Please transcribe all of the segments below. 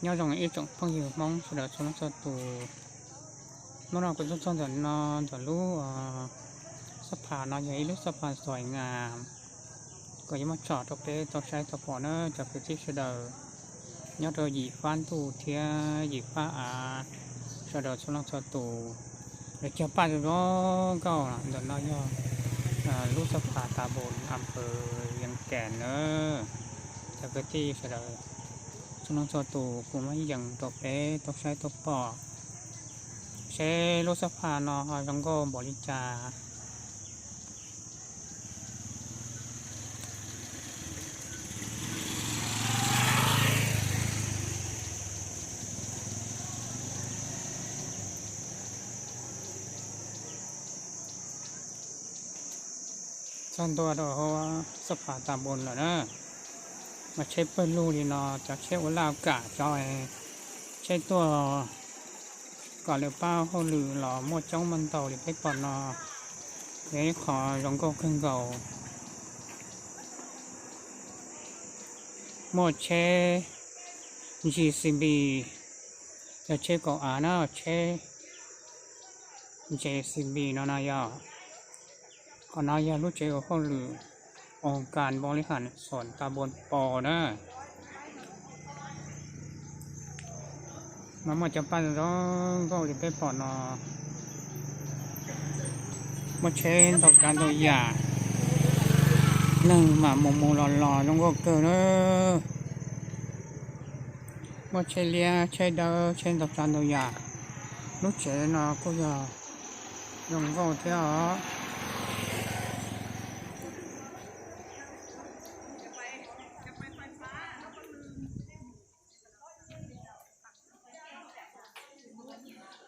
Nyob zoo ib tsoom phooj ywg Hmoob sawv daws txhua leej txhua tus. Hnub no kuv tuaj txog ntawm no, ntawm lub xab phas no yog ib lub xab phas xoim nas, kuj yuav muab tsom rau peb tau saib tau pom na cov kwv tij sawv daws nyob rau yim fab ntuj thiab yim fab av sawv daws txhua leej txhua tus. Lawv cog paj zoo zoo nkauj. Ntawm no yog lub xab phas Tas Npos, am pawg Yees Kas na. Cov kwv tij sawv daws txhua leej txhua tus, kuv muab yees rau peb tau saib tau pom seb lub xab phas no ho zoo nkauj npaum li cas. Txog ntua rau hauv xab phas Tas Npos lawm na, mas tsheb pawg lug li no, cov tsheb ua laj kam, cov tsheb tuaj kom lawv pab hauj lwm los muaj coob muaj ntau li peb pom no, yog ib qho zoo nkauj kawg nkaus. Muaj tsheb G C B, yog tsheb kaum av na, tsheb G C B no no yog. Qhov no yog lub tsev ua hauj lwm ong kas npau li has xoom Tas Npos na. No muaj cov paj zoo nkauj li peb pom no, muaj tsheb ntau tsav ntau yam, neeg mam mus mus los los zoo nkauj kawg na. Muaj tsheb liab tsheb dawb tsheb ntau tsav ntau yam. Lub tsev no kuj yog zoo nkauj thiab os.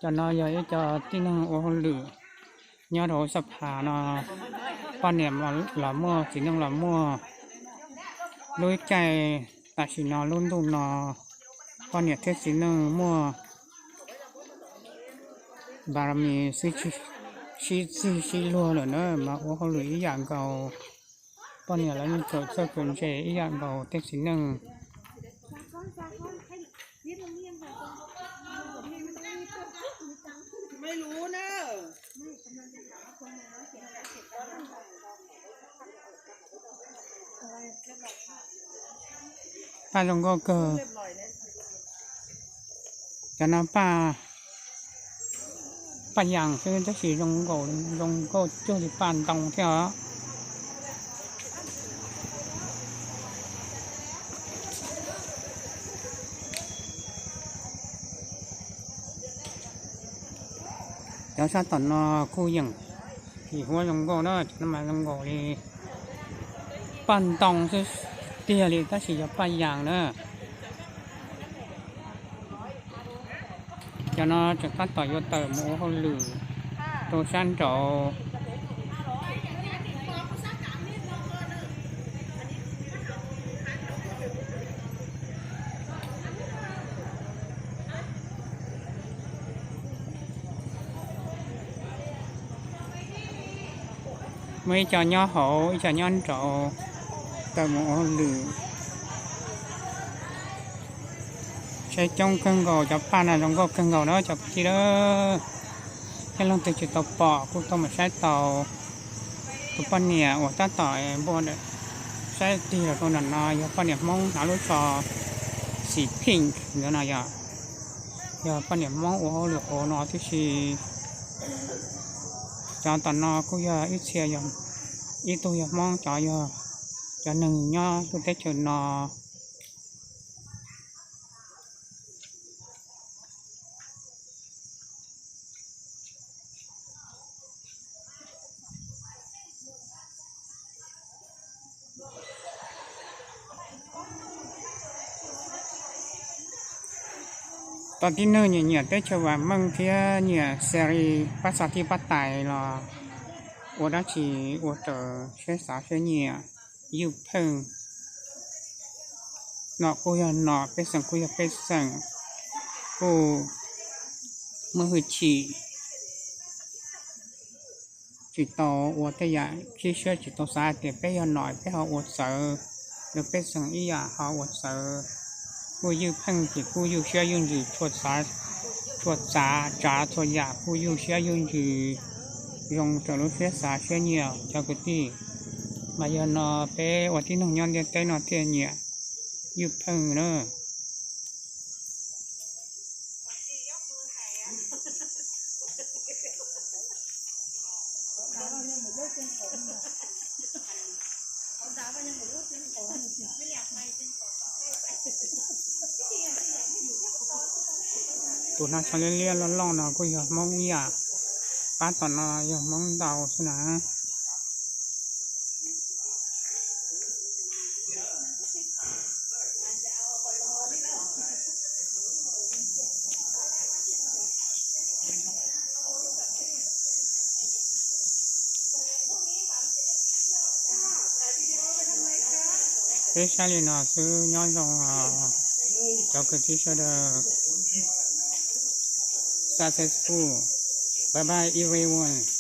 Cov no yog ib co tib neeg ua hauj lwm nyob rau hauv xab phas no. Poj niam los muaj, txiv neej los muaj. Lub caij tam sim no lub ntuj no poj niam thiab txiv neej muaj npa mis sib txig sib luag lawm na mas ua hauj lwm ib yam nkaus. Poj niam los yeej txawj kawm ntse ib yam nkaus tej txiv neej. Paj zoo nkauj kawg. Cov no paj, paj yas xwb tab sis zoo nkauj cuag li paj ntoo thiab os. Cov sab tom no kuj yeem, yim huab zoo nkauj na, cov no mas zoo nkaus li paj ntoo xwb tiag li tab sis yog paj yas na. Cov no tseem tab tom yuav tawm mus ua hauj lwm rau sab nraud. Muaj ib co nyob hauv, ib co nyob nraud, tawm mus ua hauj lwm. Tsheb coob kawg nkaus, cov paj no zoo nkauj kawg nkaus na cov kwv tij. Tej leej twg tsis tau pom kuj tau mus saib tau. Tus poj niam uas tab tom npua saib tig los rau ntawm no yog poj niam Hmoob hnav lub tsho xim pink ntawd no yog, yog poj niam Hmoob ua hauj lwm hauv no tib si. Cov tom no kuj yog ib txhia, ib tug yog Hmoob, cov yog cov neeg nyob lub teb chaws no. Cov tib neeg nyiam nyiam teb chaws vam meej thiab nyiam series pab txog tib pab tais los ua dab tsi ua raws siab xav siab nyiam, ywj pheej. Nom kuj yog nom, pej xeem kuj yog pej xeem, kuj muaj hwj chim, tsis tau ua tej yam khib siab, tsis tau xav hais tias peb yog nom peb ho ua txawv, los pej xeem ib yam ho ua txawv. Kuj ywj pheej ces kuj yug siab yug ntsws, txhua tsav txhua yam kuj yug siab yug ntsws, zoo raws lub siab xav siab nyiam cov kwv tij. Mas yog no peb ua tib neeg nyob ntiaj teb no thiaj nyiam ywj pheej na. Tus no tsho liab liab loj loj no kuj yog Hmoob ib yam, pab tom no yog Hmoob ntau xwb na. Peb saib li no xwb, nyob zoo cov kwv tij sawv daws. Successful. Bye bye everyone.